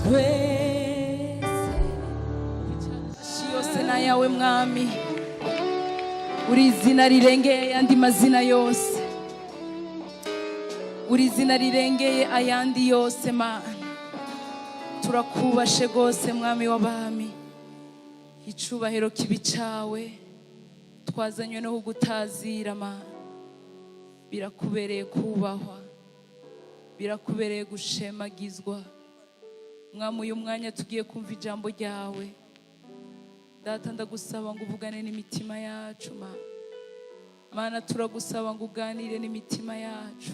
Twese yose n'ayawe Mwami, uri izina rirengeye ayandi mazina yose, uri izina rirengeye ayandi yose. Mana, turakubashe rwose, Mwami w'abami. Icubahiro kibi cawe. Twazanywe no kugutazira, Mana. Birakubereye kubahwa, birakubereye gushemagizwa, Mwami. Uyu mwanya tugiye kumva ijambo ryawe. Data, ndagusaba ngo uvugane n'imitima yacu. Mana, Mana, turagusaba ngo uganire n'imitima yacu.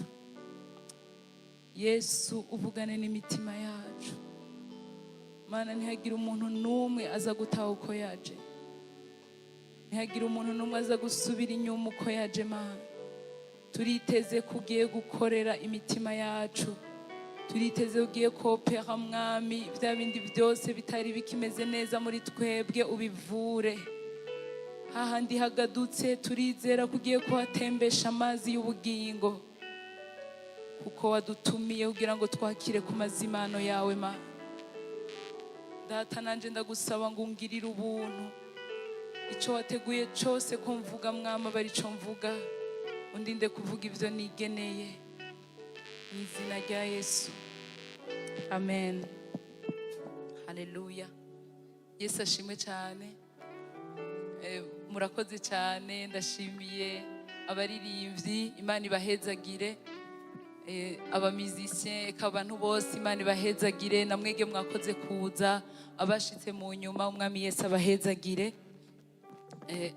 Yesu, uvugane n'imitima yacu. Mana, ntihagire umuntu n'umwe aza gutaha uko yaje, ntihagire umuntu n'umwe aza gusubira inyuma uko yaje. Mana, turiteze ko ugiye gukorera imitima yacu, turiteze ugiye kopera. Mwami, bya bindi byose bitari bikimeze neza muri twebwe ubivure. Hahandi hagadutse, turizera ko ugiye kuhatembesha amazi y'ubugingo, kuko wadutumiye kugira ngo twakire ku mazimano yawe. Ma Data, nanjye ndagusaba ngo ungirire ubuntu. Icyo wateguye cyose ko mvuga, Mwami, aba aricyo mvuga. Undinde kuvuga ibyo nigeneye. Mu izina rya Yesu, amen. Haleluya, Yesu ashimwe cyane. Murakoze cyane. Ndashimiye abaririmbyi, Imana ibahezagire. Aba musiciens, eka abantu bose, Imana ibahezagire. Namwege mwakoze kuza, abashitse mu nyuma, Umwami Yesu abahezagire.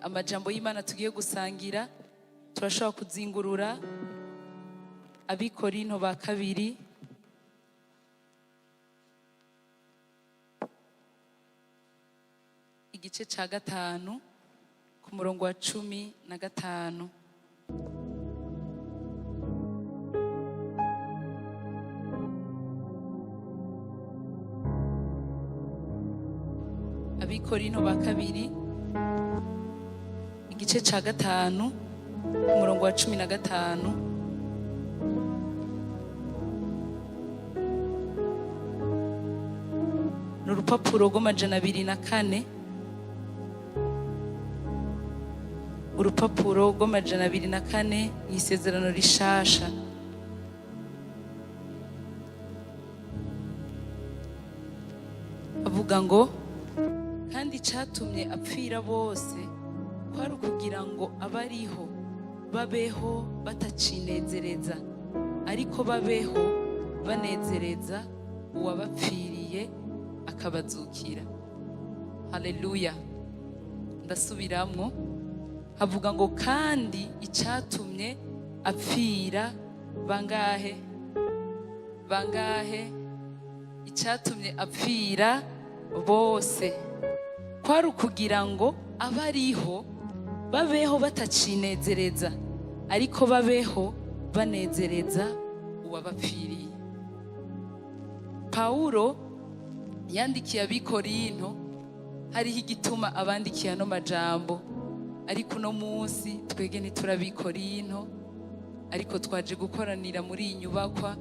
Amajambo y'Imana tugiye gusangira, turashobora kuzingurura Abikorinto ba kabiri, igice ca 5, ku murongo wa 15. Abikorinto ba kabiri, igice ca 5, ku murongo wa 15. Ni urupapuro rw'amajana 204, urupapuro rw'amajana 204 mu Isezerano Rishasha. Avuga ngo: "Kandi icyatumye apfira bose kwari ukugira ngo abariho babeho batacinezereza, ariko babeho banezereza uwabapfiriye akabazukira." Haleluya! Ndasubiramwo. Havuga ngo: "Kandi icyatumye apfira bangahe? Bangahe? Icyatumye apfira bose kwari ukugira ngo abariho babeho batacinezereza, ariko babeho banezereza uwabapfiriye." Pawulo yandikiye Abikorinto, hariho igituma abandikiye ano majambo. Ariko uno munsi twege ntiturabikorinto, ariko twaje gukoranira muri iyi nyubakwa,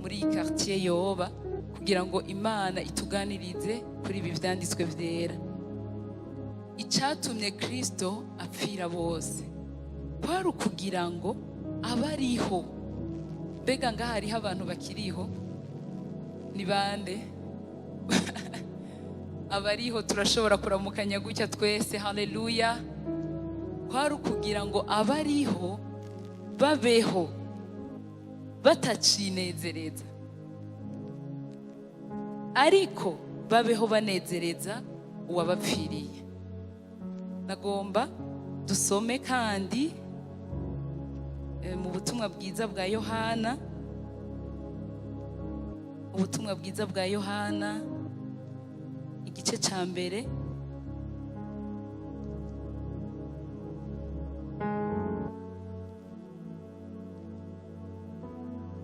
muri iyi quartier Yoba, kugira ngo Imana ituganirize kuri ibi vyanditswe vyera. Icyatumye Kristo apfira bose kwari ukugira ngo abariho... Mbega ngaha hariho abantu bakiriho? Ni bande abariho? Turashobora kuramukanya gutya twese. Haleluya! Kwari ukugira ngo abariho babeho batacinezereza, ariko babeho banezereza uwabapfiriye. Nagomba dusome kandi mu Butumwa Bwiza bwa Yohana, Ubutumwa Bwiza bwa Yohana, igice cya 1.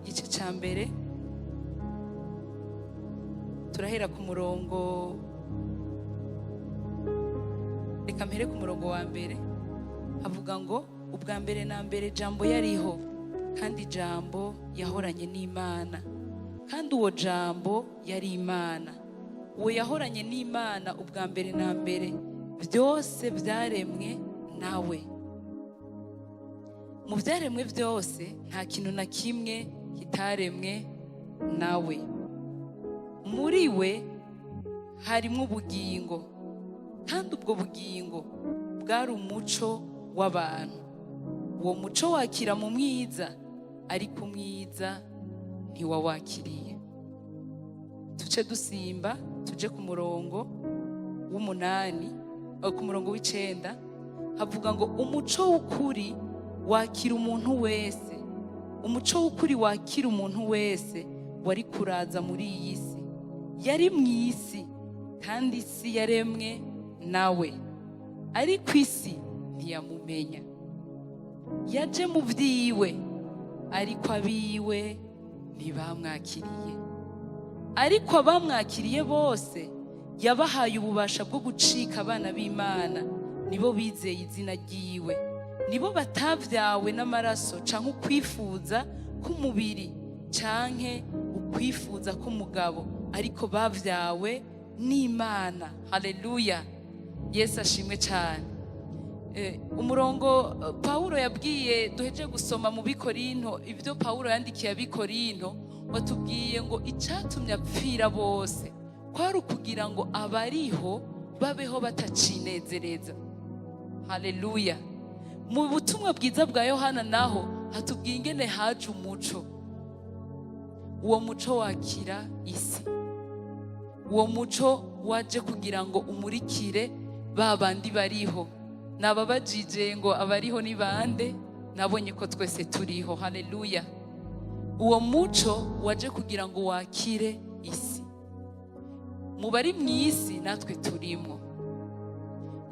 Igice cya 1, turahera ku murongo, reka mpere ku murongo wa 1. Avuga ngo: "Ubwa mbere na mbere Jambo yariho, kandi Jambo yahoranye n'Imana, kandi uwo Jambo yari Imana." Uwo yahoranye n'Imana ubwa mbere na mbere. Byose byaremwe nawe. Mu byaremwe byose nta kintu na kimwe kitaremwe nawe. Muri we harimo ubugingo, kandi ubwo bugingo bwari umuco w'abantu. Uwo muco wakira mu mwiza, ariko umwiza ntiwawakiriye. Tuce dusimba tuje ku murongo w'umunani, ku murongo w'icenda, havuga ngo: "Umuco w'ukuri wakira umuntu wese, umuco w'ukuri wakira umuntu wese wari kuraza muri iyi si. Yari mu isi, kandi isi yaremwe nawe, ariko isi ntiyamumenya. Yaje mu byiwe, ariko abiwe ntibamwakiriye. Ariko abamwakiriye bose yabahaye ububasha bwo gucika abana b'Imana, nibo bizeye izina ryiwe, nibo batavyawe n'amaraso canke ukwifuza k'umubiri canke ukwifuza k'umugabo, ariko bavyawe n'Imana." Haleluya, Yesu ashimwe cyane. Umurongo Pawulo yabwiye, duheje gusoma mu Bikorinto, ibyo Pawulo yandikiye Abikorinto, watubwiye ngo icyatumye apfira bose kwari ukugira ngo abariho babeho batacinezereza. Haleluya. Mu butumwa bwiza bwa Yohana naho hatubwiye ingene haje umuco. Uwo muco wakira isi. Uwo muco waje kugira ngo umurikire ba bandi bariho. Nababajije ngo abariho ni bande? Nabonye ko twese turiho. Haleluya. Uwo muco waje kugira ngo wakire isi. Mu bari mu isi natwe turimo.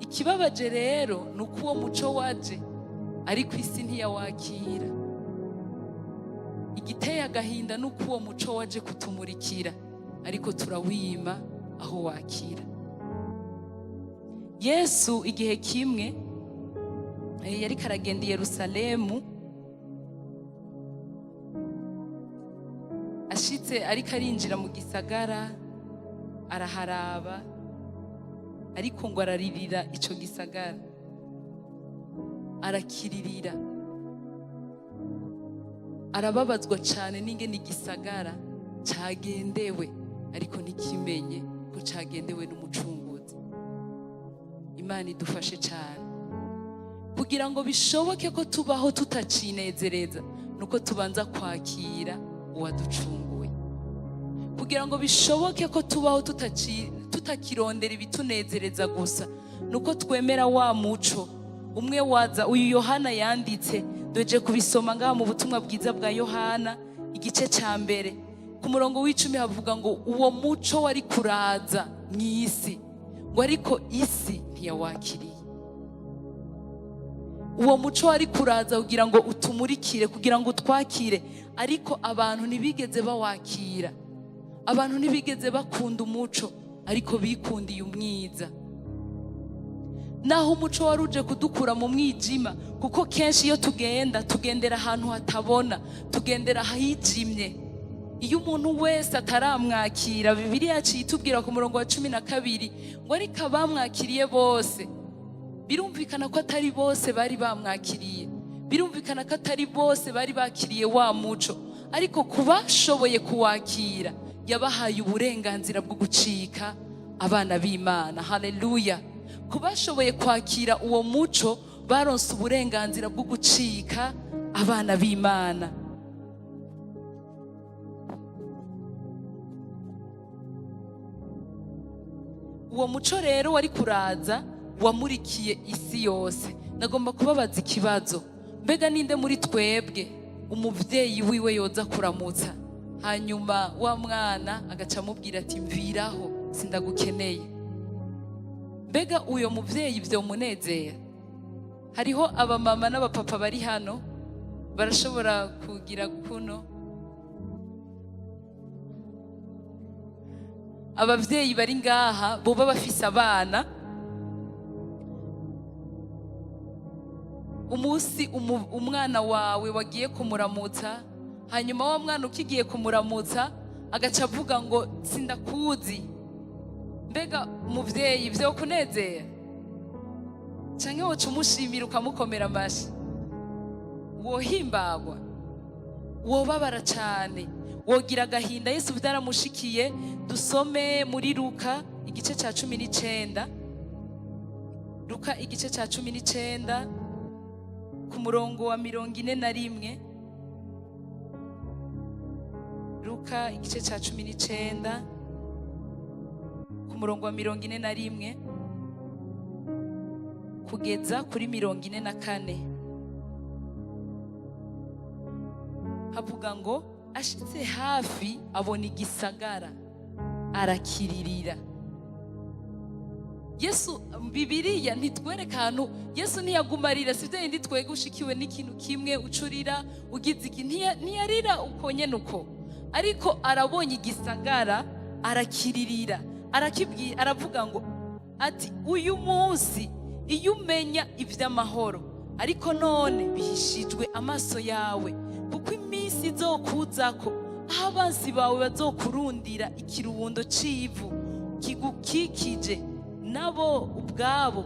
Ikibabaje rero ni uko uwo muco waje, ariko isi ntiyawakira. Igiteye agahinda ni uko uwo muco waje kutumurikira, ariko turawima aho wakira. Yesu igihe kimwe yariko aragenda i Yerusalemu. Ashitse ariko arinjira mu gisagara, araharaba, ariko ngo araririra ico gisagara, arakiririra, arababazwa cane n'ingene igisagara cagendewe, ariko ntikimenye ko cagendewe n'Umucunguzi. Imana idufashe cane. Kugira ngo bishoboke ko tubaho tutacinezereza, nuko tubanza kwakira uwaducunguye. Kugira ngo bishoboke ko tubaho tutakirondera ibitunezereza gusa, nuko twemera wa muco umwe waza, uyu Yohana yanditse. Doje kubisoma ngaha mu butumwa bwiza bwa Yohana, igice ca mbere, ku murongo w'icumi, havuga ngo uwo muco wari kuraza mu isi, ngo ariko isi ntiyawakiriye. Uwo muco wari kuraza kugira ngo utumurikire, kugira ngo utwakire, ariko abantu ntibigeze bawakira. Abantu ntibigeze bakunda umuco, ariko bikundiye umwiza. Naho umuco wari uje kudukura mu mwijima, kuko kenshi iyo tugenda, tugendera ahantu hatabona, tugendera ahijimye. Iyo umuntu wese ataramwakira, Bibiliya yaciye itubwira ku murongo wa 12 ngo ariko abamwakiriye bose. Birumvikana ko atari bose bari bamwakiriye, birumvikana ko atari bose bari bakiriye wa muco, ariko ku bashoboye kuwakira yabahaye uburenganzira bwo gucika abana b'Imana. Haleluya. Ku bashoboye kwakira uwo muco baronse uburenganzira bwo gucika abana b'Imana. Uwo muco rero wari kuraza wamurikiye isi yose. Nagomba kubabaza ikibazo: mbega ninde muri twebwe umubyeyi wiwe yoza kuramutsa, hanyuma wa mwana agaca amubwira ati: "Mviraho, sindagukeneye"? Mbega uyo mubyeyi byomunezera? Hariho abamama n'abapapa bari hano barashobora kugira kuno. Ababyeyi bari ngaha boba bafise abana, umunsi umwana wawe wagiye kumuramutsa, hanyuma wa mwana ukigiye kumuramutsa agaca avuga ngo: "Sindakuzi"? Mbega umuvyeyi vyo kunezera, canke woca umushimira ukamukomera amashi? Wohimbagwa, wobabara cane, wogira agahinda. Yesu byaramushikiye. Dusome muri Luka igice ca 19. Luka igice ca 19 ku murongo wa 41. Luka igice ca 19 ku murongo wa 41 kugeza kuri 44, havuga ngo: "Ashitse hafi abona igisagara, arakiririra." Yesu, Bibiliya ntitwereka ahantu Yesu ntiyaguma arira. Si byo yindi twega ushikiwe n'ikintu kimwe ucurira, ugize iki, ntiyarira uko nyene uko. Ariko arabonye igisagara, arakiririra, arakibwira, aravuga ngo ati: "Uyu munsi iyo umenya iby'amahoro, ariko none bihishijwe amaso yawe, kuko iminsi izokuzako aho abansi bawe bazokurundira ikirundo c'ivu kigukikije, nabo ubwabo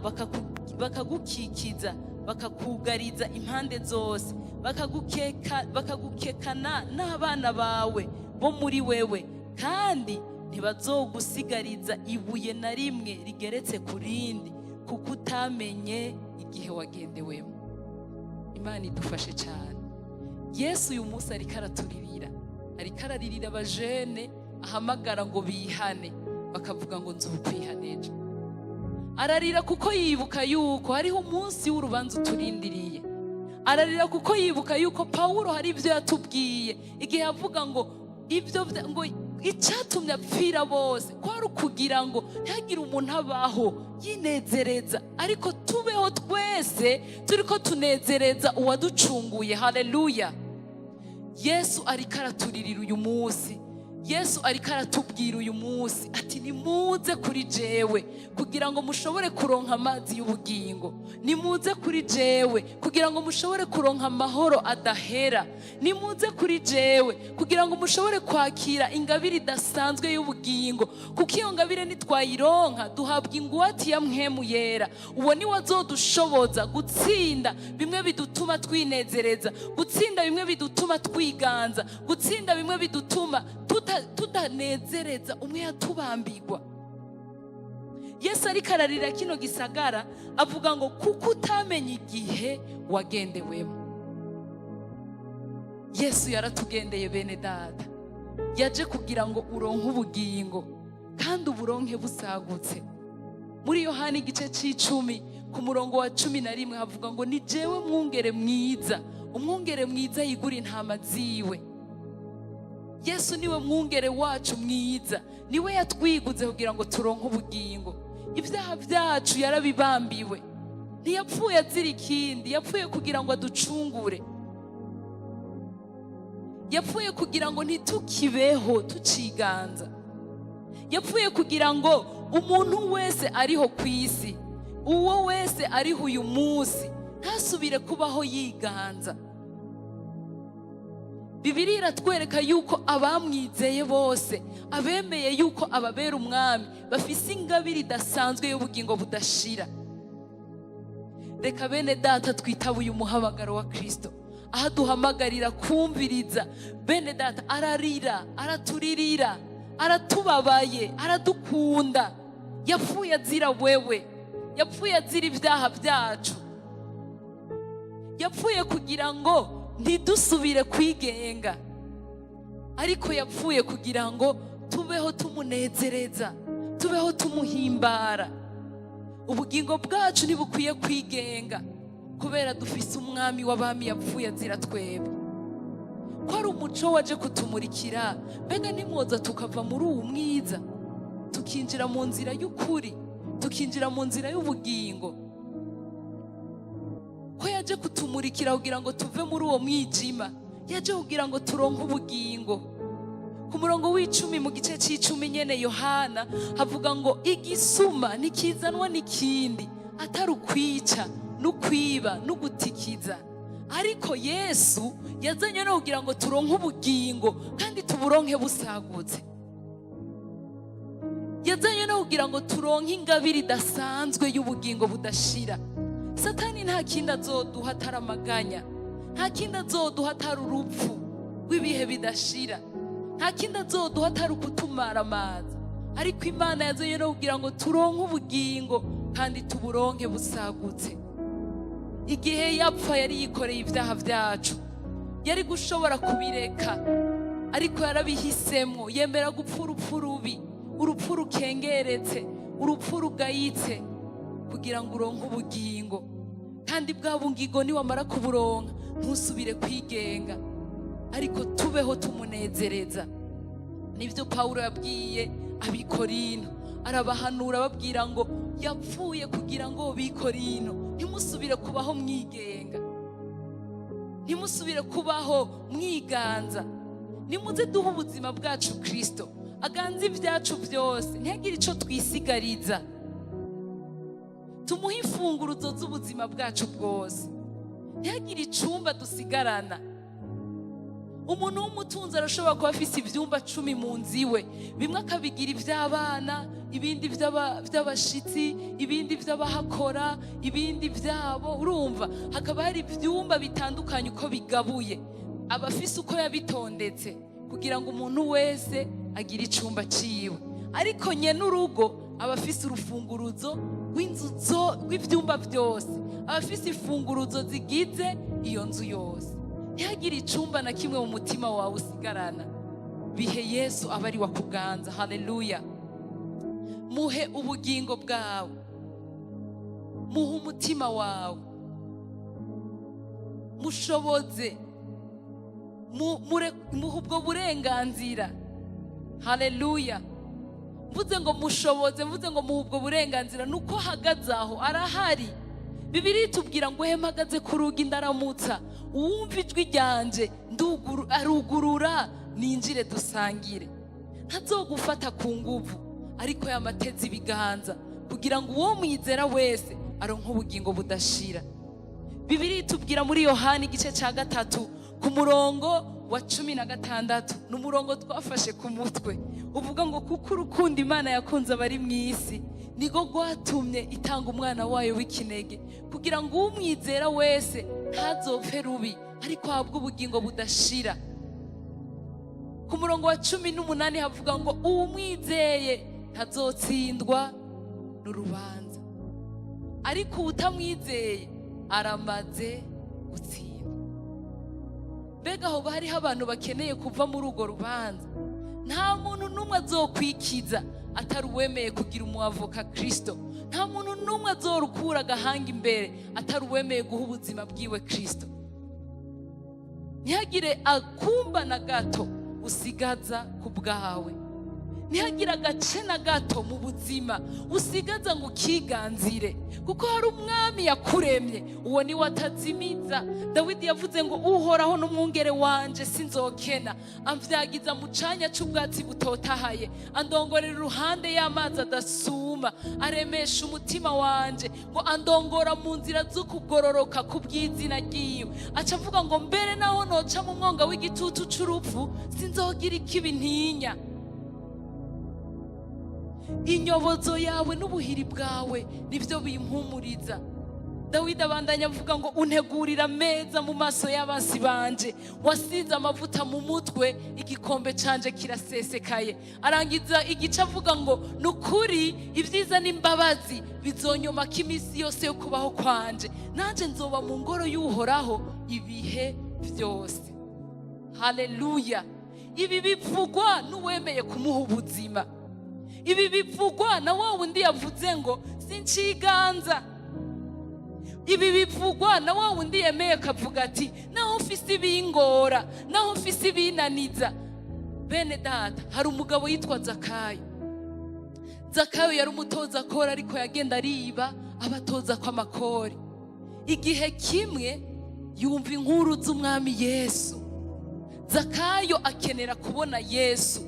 bakagukikiza, bakakugariza impande zose, bakagukekana n'abana bawe bo muri wewe, kandi ntibazogusigariza ibuye na rimwe rigeretse ku rindi, kuko utamenye igihe wagendewemo." Imana idufashe cyane. Yesu uyu munsi ariko araturirira, ariko araririra abajene ahamagara ngo bihane, bakavuga ngo nzokwihaneje. Ararira kuko yibuka yuko hariho umunsi w'urubanza uturindiriye. Ararira kuko yibuka yuko Pawulo hari ibyo yatubwiye igihe avuga ngo ibyo ngo icyatumye apfira bose kwari ukugira ngo ntihagire umuntu abaho yinezereza, ariko tubeho twese turiko tunezereza uwaducunguye. Haleluya! Yesu ariko araturirira uyu munsi. Yesu ariko aratubwira uyu munsi ati: "Nimuze kuri jewe kugira ngo mushobore kuronka amazi y'ubugingo. Nimuze kuri jewe kugira ngo mushobore kuronka amahoro adahera. Nimuze kuri jewe kugira ngo mushobore kwakira ingabire idasanzwe y'ubugingo, kuko iyo ngabire nitwayironka duhabwa ingwate ya Mpwemu Yera. Uwo ni we azodushoboza gutsinda bimwe bidutuma twinezereza, gutsinda bimwe bidutuma twiganza, gutsinda bimwe bidutuma tutanezereza umwe yatubambigwa." Yesu ariko ararira kino gisagara, avuga ngo kuko utamenya igihe wagendewemo. Yesu yaratugendeye, bene data. Yaje kugira ngo uronke ubugingo kandi uburonke busagutse. Muri Yohani igice c'icumi ku murongo wa 11 havuga ngo: "Ni jewe mwungere mwiza, umwungere mwiza yigura intama ziwe." Yesu niwe mwungere wacu mwiza, niwe yatwiguze kugira ngo turonke ubugingo. Ibyaha byacu yarabibambiwe. Ntiyapfuye azira ikindi, yapfuye kugira ngo aducungure. Yapfuye kugira ngo ntitukibeho tuciganza. Yapfuye kugira ngo umuntu wese ariho ku isi, uwo wese ariho uyu munsi, ntasubire kubaho yiganza. Bibiliya iratwereka yuko abamwizeye bose, abemeye yuko ababera umwami, bafise ingabire idasanzwe y'ubugingo budashira. Reka bene data twitabe uyu muhamagaro wa Kristo, aho aduhamagarira kumviriza. Bene data, ararira, araturirira, aratubabaye, aradukunda. Yapfuye azira wewe, yapfuye azira ibyaha byacu, yapfuye kugira ngo ntidusubire kwigenga, ariko yapfuye kugira ngo tubeho tumunezereza, tubeho tumuhimbara. Ubugingo bwacu ntibukwiye kwigenga kubera dufise umwami w'abami yapfuye azira twebwe. Ko ari umuco waje kutumurikira, mbega nimwoza tukava muri uwu mwiza, tukinjira mu nzira y'ukuri, tukinjira mu nzira y'ubugingo? Ko yaje kutumurikira kugira ngo tuve muri uwo mwijima, yaje kugira ngo turonke ubugingo. Ku murongo w'icumi mu gice c'icumi nyene Yohana havuga ngo: "Igisuma ntikizanwa n'ikindi atari ukwica n'ukwiba n'ugutikiza." Ariko Yesu yazanye no kugira ngo turonke ubugingo kandi tuburonke busagutse. Yazanywe no kugira ngo turonke ubugingo. Yazanywe no kugira ngo turonke ingabire idasanzwe y'ubugingo budashira. Satani nta kindi azoduha atari amaganya, nta kindi azoduha atari urupfu rw'ibihe bidashira, nta kindi azoduha atari ukutumaramaza. Ariko Imana yazanye no kugira ngo turonke ubugingo kandi tuburonke busagutse. Igihe yapfa, yari yikoreye ibyaha byacu. Yari gushobora kubireka, ariko yarabihisemo, yemera gupfa urupfu rubi, urupfu rukengeretse, urupfu rugayitse, kugira ngo uronke ubugingo. Kandi bwa bugingo niwamara kuburonka, ntusubire kwigenga, ariko tubeho tumunezereza. Nibyo Pawulo yabwiye Abikorino, arabahanura, ababwira ngo yapfuye kugira ngo Bikorino ntimusubire kubaho mwigenga, ntimusubire kubaho mwiganza. Nimuze duhe ubuzima bwacu Kirisito, aganze ibyacu byose, ntihagire icyo twisigariza. Tumuhe imfunguruzo z'ubuzima bwacu bwose, ntihagire icumba dusigarana. Umuntu w'umutunzi arashobora kuba afise ibyumba 10 mu nzu iwe, bimwe akabigira iby'abana, ibindi by'abashitsi, ibindi by'abahakora, ibindi byabo. Urumva, hakaba hari ibyumba bitandukanye uko bigabuye, aba afise uko yabitondetse kugira ngo umuntu wese agire icumba ciwe. Ariko nyene urugo aba afise urufunguruzo rw'inzu rw'ivyumba byose, aba afise imfunguruzo zigize iyo nzu yose. Ntihagire icumba na kimwe mu mutima wawe usigarana. Bihe Yesu aba ari wakuganza. Haleluya! Muhe ubugingo bwawe, muhe umutima wawe, mushoboze, muhe ubwo burenganzira. Haleluya! Mvuze ngo mushoboze, mvuze ngo muhe ubwo burenganzira, nuko ahagaze aho, arahari. Bibiliya itubwira ngo: "He, mpagaze ku rugi ndaramutsa, uwumva ijwi ryanje arugurura, ninjire dusangire." Ntazogufata ku nguvu, ariko yamateze ibiganza kugira ngo uwo mwizera wese aronke ubugingo budashira. Bibiliya itubwira muri Yohani igice cya 3 ku murongo wa 16, ni umurongo twafashe ku mutwe, uvuga ngo: "Kuko urukundo Imana yakunze abari mu isi niko rwatumye itanga umwana wayo w'ikinege, kugira ngo umwizera wese ntazopfe rubi, ariko ahabwe ubugingo budashira." Ku murongo wa 18 havuga ngo: "Uwumwizeye ntazotsindwa n'urubanza, ariko uwutamwizeye aramaze gutsindwa." Mbega aho hariho abantu bakeneye kuva muri urwo rubanza? Nta muntu n'umwe azokwikiza atari uwemeye kugira umuavoka Kirisito. Nta muntu n'umwe azorukura agahanga imbere atari uwemeye guha ubuzima bwiwe Kirisito. Ntihagire akumba na gato usigaza ku bwawe, ntihagire agace na gato mu buzima usigaza ngo ukiganzire, kuko hari umwami yakuremye, uwo ni we atazimiza. Dawidi yavuze ngo: "Uhoraho n'umwungere wanje, sinzokena. Amvyagiza mu canya c'ubwatsi butotahaye, andongorera iruhande y'amazi adasuma, aremesha umutima wanje." Ngo andongora mu nzira zo kugororoka ku bw'izina ryiwe. Aca avuga ngo: "Mbere naho noca mu mwonga w'igitutu c'urupfu, sinzogira ikibi ntinya. Inyobozo yawe n'ubuhiri bwawe nibyo bimpumuriza." Dawidi abandanya avuga ngo: "Untegurira ameza mu maso y'abansi banje, wasize amavuta mu mutwe, igikombe canje kirasesekaye." Arangiza igice avuga ngo: "Ni ukuri ibyiza n'imbabazi bizonyomako iminsi yose yo kubaho kwanje, nanjye nzoba mu ngoro y'Uhoraho ibihe byose." Haleluya! Ibi bivugwa n'uwemeye kumuha ubuzima. Ibi bivugwa na wa wundi yavuze ngo: "Sinciganza." Ibi bivugwa na wa wundi yemeye akavuga ati: "Naho mfise ibingora, naho mfise ibinaniza." Bene data, hari umugabo yitwa Zakayo. Zakayo yari umutoza kori, ariko yagenda ariba abatoza kw'amakori. Igihe kimwe yumva inkuru z'umwami Yesu. Zakayo akenera kubona Yesu,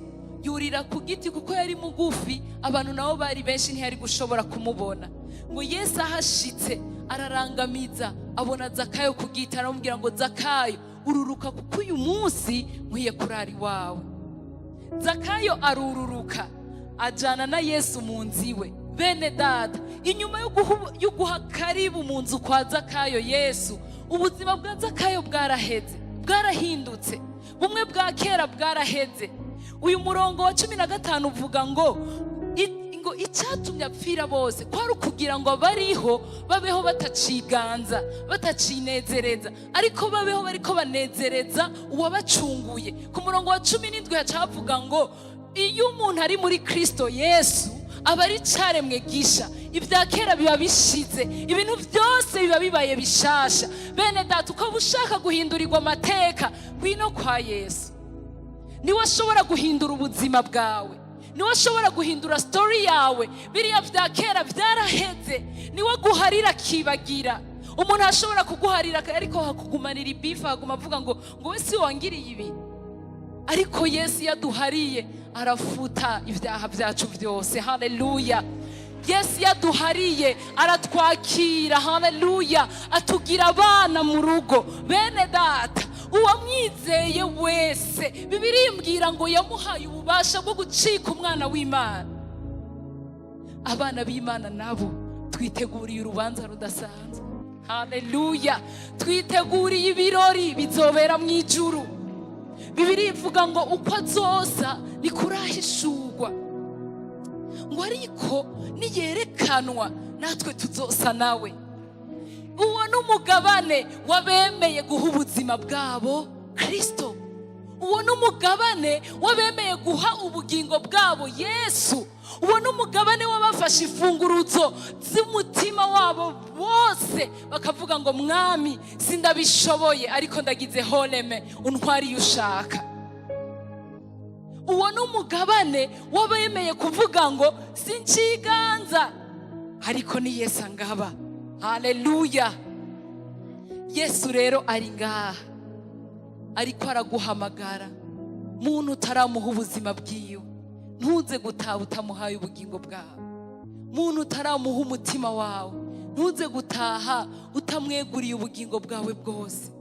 yurira ku giti kuko yari mugufi, abantu nabo bari benshi, ntiyari gushobora kumubona. Ngo Yesu ahashitse ararangamiza, abona Zakayo ku giti, aramubwira ngo: "Zakayo, ururuka, kuko uyu munsi nkwiye kurara iwawe." Zakayo arururuka. Ajana na Yesu mu nzu iwe. Bene data, inyuma yo guha karibu mu nzu kwa Zakayo Yesu, ubuzima bwa Zakayo bwaraheze, bwarahindutse, bumwe bwa kera bwaraheze. Uyu murongo wa 15 uvuga ngo icyatumye apfira bose kwari ukugira ngo abariho babeho bataciganza, batacinezereza, ariko babeho bariko banezereza uwabacunguye. Ku murongo wa 17 haca havuga ngo iyo umuntu ari muri Kristo Yesu aba ari caremwe gisha, ibya kera biba bishize, ibintu byose biba bibaye bishasha. Bene data, ukaba ushaka guhindurirwa amateka, ngwino kwa Yesu. Niwe ashobora guhindura ubuzima bwawe, niwe ashobora guhindura story yawe. Biriya bya kera byaraheze. Niwe guharira akibagira. Umuntu ashobora kuguharira ariko hakugumanira ibifu, akaguma avuga ngo we si wangiriye ibi. Ariko Yesu iyo aduhariye arafuta ibyaha byacu byose. Haleluya! Yesu iyo aduhariye aratwakira. Haleluya! Atugira abana mu rugo. Bene data, uwamwizeye wese, Bibiliya imbwira ngo yamuhaye ububasha bwo gucika umwana w'Imana. Abana b'Imana nabo twiteguriye urubanza rudasanzwe. Haleluya! Twiteguriye ibirori bizobera mu ijuru. Bibiliya ivuga ngo uko azoza ni kurahishurwa, ngo ariko niyerekanwa natwe tuzosa nawe. Uwo ni umugabane wabemeye guha ubuzima bwabo Kristo. Uwo ni umugabane wabemeye guha ubugingo bwabo Yesu. Uwo ni umugabane w'abafashe imfunguruzo z'umutima wabo bose, bakavuga ngo Mwami, sindabishoboye, ariko ndagize horeme, untware iyo ushaka. Uwo ni umugabane w'abemeye kuvuga ngo sinciganza, ariko ni Yesu angaba. Haleluya! Yesu rero ari ngaha, ariko araguhamagara. Muntu utaramuha ubuzima bwiwe, ntuze gutaha utamuhaye ubugingo bwawe. Muntu utaramuha umutima wawe, ntuze gutaha utamweguriye ubugingo bwawe bwose.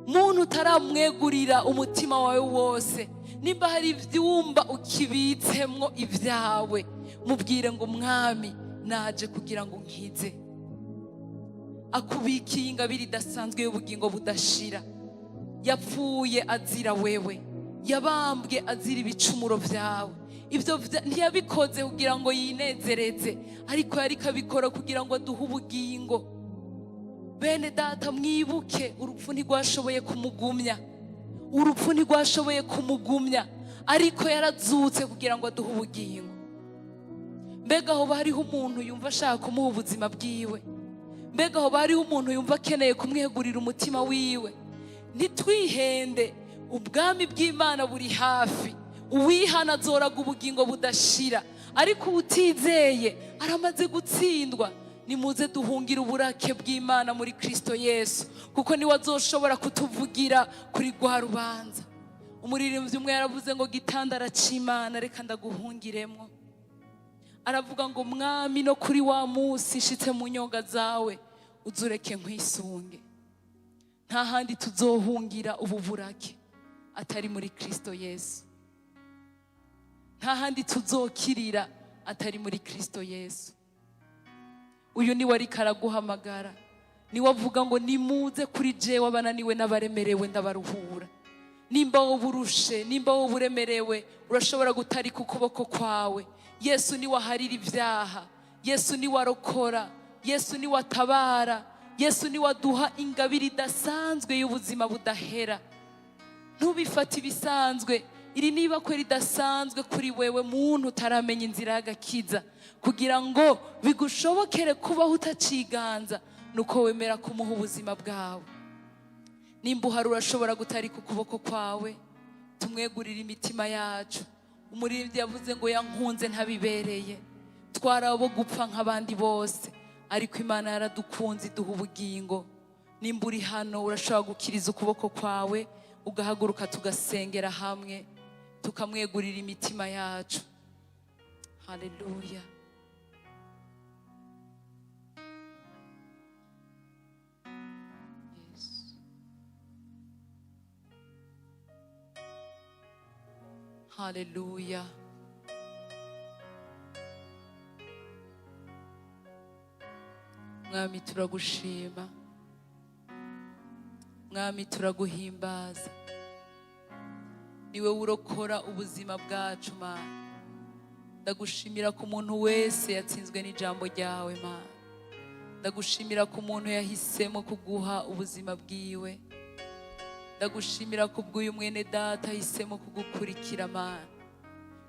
Muntu utaramwegurira umutima wawe wose, nimba hari ibyumba ukibitsemwo ibyawe, mubwire ngo Mwami, naje kugira ngo nkize. Akubikiye ingabire idasanzwe y'ubugingo budashira. Yapfuye azira wewe, yabambwe azira ibicumuro byawe. Ibyo ntiyabikoze kugira ngo yinezereze, ariko yariko abikora kugira ngo aduhe ubugingo. Bene data, mwibuke, urupfu ntirwashoboye kumugumya, urupfu ntirwashoboye kumugumya, ariko yarazutse kugira ngo aduhe ubugingo. Mbega hoba hariho umuntu yumva ashaka kumuha ubuzima bwiwe? Mbega hoba hariho umuntu yumva akeneye kumwegurira umutima wiwe? Ntitwihende, ubwami bw'Imana buri hafi. Uwihana azoraga ubugingo budashira, ariko utizeye aramaze gutsindwa. Nimuze duhungire uburake bw'Imana muri Kristo Yesu, kuko niwe azoshobora kutuvugira kuri rwa rubanza. Umuririmbyi umwe yaravuze ngo gitandara c'Imana, reka ndaguhungiremwo. Aravuga ngo Mwami, no kuri wa munsi nshitse mu nyonga zawe, uzureke nkwisunge. Nta handi tuzohungira ubu burake atari muri Kristo Yesu. Nta handi tuzokirira atari muri Kristo Yesu. Uyu niwe ariko araguhamagara, niwe avuga ngo nimuze kuri jewe abananiwe n'abaremerewe, ndabaruhura. Nimba wowe urushe, nimba wowe uremerewe, urashobora gutarika ukuboko kwawe. Yesu niwe aharira ibyaha, Yesu niwe arokora, Yesu niwe atabara, Yesu niwe aduha ingabire idasanzwe y'ubuzima budahera. Ntubifate ibisanzwe. Iri niba ko ridasanzwe kuri wewe muntu utaramenya inzira y'agakiza, kugira ngo bigushobokere kubaho utaciganza, nuko wemera kumuha ubuzima bwawe. Nimba uhari, urashobora gutarika ukuboko kwawe, tumwegurire imitima yacu. Umuririmbyi yavuze ngo yankunze ntabibereye, twari abo gupfa nk'abandi bose, ariko Imana yaradukunze iduha ubugingo. Nimba uri hano, urashobora gukiriza ukuboko kwawe, ugahaguruka, tugasengera hamwe, tukamwegurira imitima yacu. Haleluya! Yesu. Haleluya! Mwami, turagushima. Mwami, turaguhimbaza. Niwe urokora ubuzima bwacu, Mana. Ndagushimira ku muntu wese yatsinzwe n'ijambo ryawe, Mana. Ndagushimira ku muntu yahisemo kuguha ubuzima bwiwe. Ndagushimira ku bw'uyu mwene data ahisemo kugukurikira, Mana.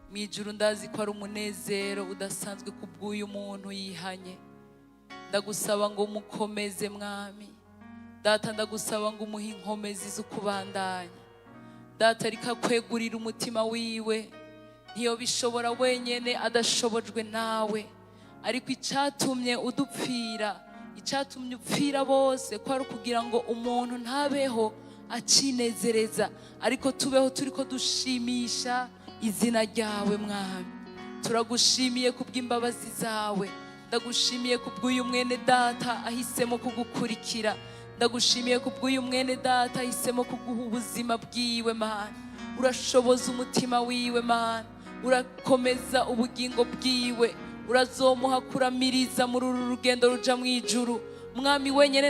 Mu ijuru ndazi ko ari umunezero udasanzwe ku bw'uyu muntu yihanye. Ndagusaba ngo umukomeze, Mwami Data. Ndagusaba ngo umuhe inkomezi zo kubandanya, Data. Ariko akwegurira umutima wiwe, ntiyobishobora wenyene adashobojwe nawe. Ariko icyatumye udupfira, icyatumye upfira bose, ko ari ukugira ngo umuntu ntabeho acinezereza, ariko tubeho turi ko dushimisha izina ryawe. Mwami, turagushimiye kubw'imbabazi zawe. Ndagushimiye kubw'uyu mwene data ahisemo kugukurikira. Ndagushimiye kubw'uyu mwene data ahisemo kuguha ubuzima bwiwe. Mana, urashoboza umutima wiwe. Mana, urakomeza ubugingo bwiwe. Urazomuha kuramiriza muri uru rugendo ruja mu ijuru. Mwami, wenyine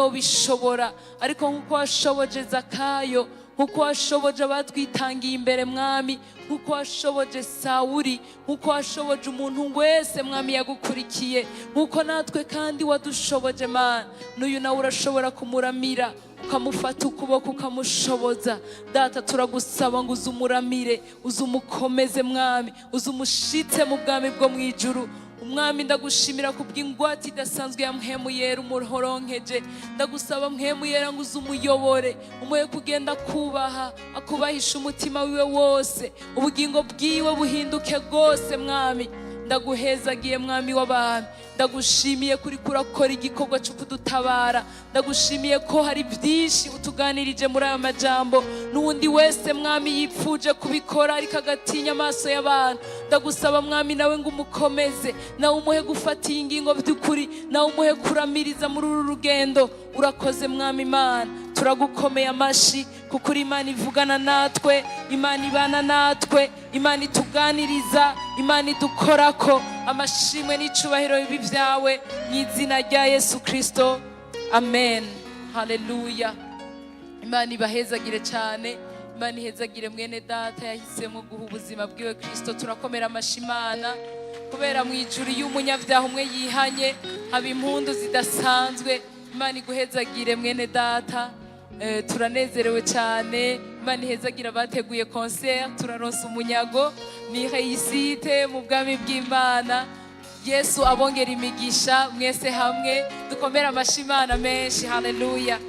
ntiyobishobora, ariko nk'uko washoboje Zakayo, nk'uko washoboje abatwitangiye imbere, Mwami, nk'uko washoboje Sawuri, nk'uko washoboje umuntu wese, Mwami, yagukurikiye, nk'uko natwe kandi wadushoboje, Mana, n'uyu nawe urashobora kumuramira, ukamufata ukuboko, ukamushoboza. Data, turagusaba ngo uze umuramire, uze umukomeze, Mwami, uze umushitse mu bwami bwo mu ijuru. Umwami, ndagushimira kubw'ingwate idasanzwe ya Mpwemu Yera umuhoronkeje. Ndagusaba, Mpwemu Yera, ngo uze umuyobore, umuhe kugenda kubaha, akubahisha umutima wiwe wose, ubugingo bwiwe buhinduke rwose. Mwami, ndaguhezagiye. Mwami w'abami, ndagushimiye kuri kurakora igikorwa cyo kudutabara. Ndagushimiye ko hari byinshi utuganirije muri aya majambo. N'uwundi wese, Mwami, yipfuje kubikora ariko agatinya amaso y'abantu, ndagusaba, Mwami, nawe ngo umukomeze, nawe umuhe gufata iyi ngingo by'ukuri, nawe umuhe kuramiriza muri uru rugendo. Urakoze, Mwami Imana. Turagukomeye amashi kuko uri Imana ivugana natwe, Imana ibana natwe, Imana ituganiriza, Imana idukorako. Amashimwe n'icubahiro bibi byawe mu izina rya Yesu Kirisito, amen. Haleluya. Imana ibahezagire cyane. Imana ihezagire mwene data yahisemo guha ubuzima bwiwe Kirisito. Turakomera amashi Imana, kubera mu ijuru iyo umunyabyaha umwe yihanye haba impundu zidasanzwe. Imana iguhezagire, mwene data. Turanezerewe cyane. Imana ihezagire abateguye concert. Turaronsa umunyago, ni réussite mu bwami bw'Imana. Yesu abongera imigisha mwese hamwe. Dukomere amashi Imana menshi. Haleluya.